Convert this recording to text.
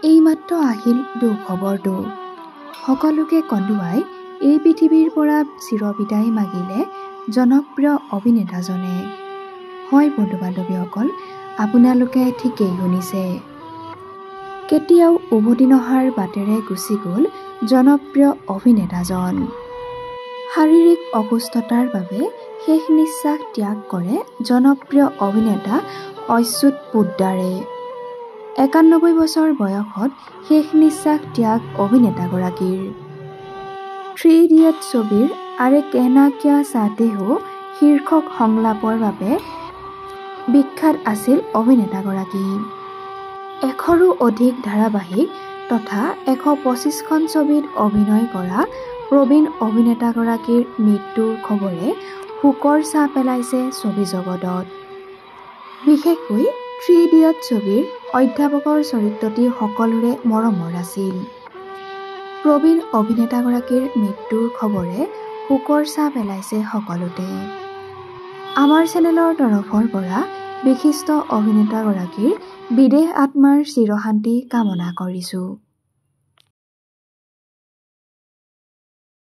এইমাত্ৰ আহিল দুঃখবৰটো। সকলোকে কন্দুৱাই এই পৃথিৱীৰ পৰা চিৰবিদায় মাগিলে জনপ্ৰিয় অভিনেতাজনে। হয় বন্ধু বান্ধৱীসকল, আপোনালোকে ঠিকেই শুনিছে। কেতিয়াও উভতি নহাৰ বাটেৰে গুচি গ'ল জনপ্ৰিয় অভিনেতাজন। শাৰীৰিক অসুস্থতাৰ বাবে শেষ নিশ্বাস ত্যাগ কৰে জনপ্ৰিয় অভিনেতা অচ্যুত পোদ্দাৰে। 91 বছৰ বয়সত শেষ নিশ্বাস ত্যাগ অভিনেতাগৰাকীৰ। থ্ৰী ইডিয়ট ছবিৰ আৰে কেহনা ক্যা চাহতে হো শীৰ্ষক সংলাপৰ বাবে বিখ্যাত আছিল অভিনেতাগৰাকী। 100ৰো অধিক ধাৰাবাহিক তথা 125খন ছবিত অভিনয় কৰা প্ৰবীণ অভিনেতাগৰাকীৰ মৃত্যুৰ খবৰে শোকৰ ছাঁ পেলাইছে ছবি জগতত। বিশেষকৈ থ্ৰী ইডিয়ট ছবিৰ অধ্যাপকৰ চৰিত্ৰটি সকলোৰে মৰমৰ আছিল। প্ৰবীণ অভিনেতাগৰাকীৰ মৃত্যুৰ খবৰে শোকৰ ছাঁ পেলাইছে সকলোতে। আমাৰ চেনেলৰ তৰফৰ পৰা বিশিষ্ট অভিনেতাগৰাকীৰ বিদেহ আত্মাৰ চিৰশান্তি কামনা কৰিছোঁ।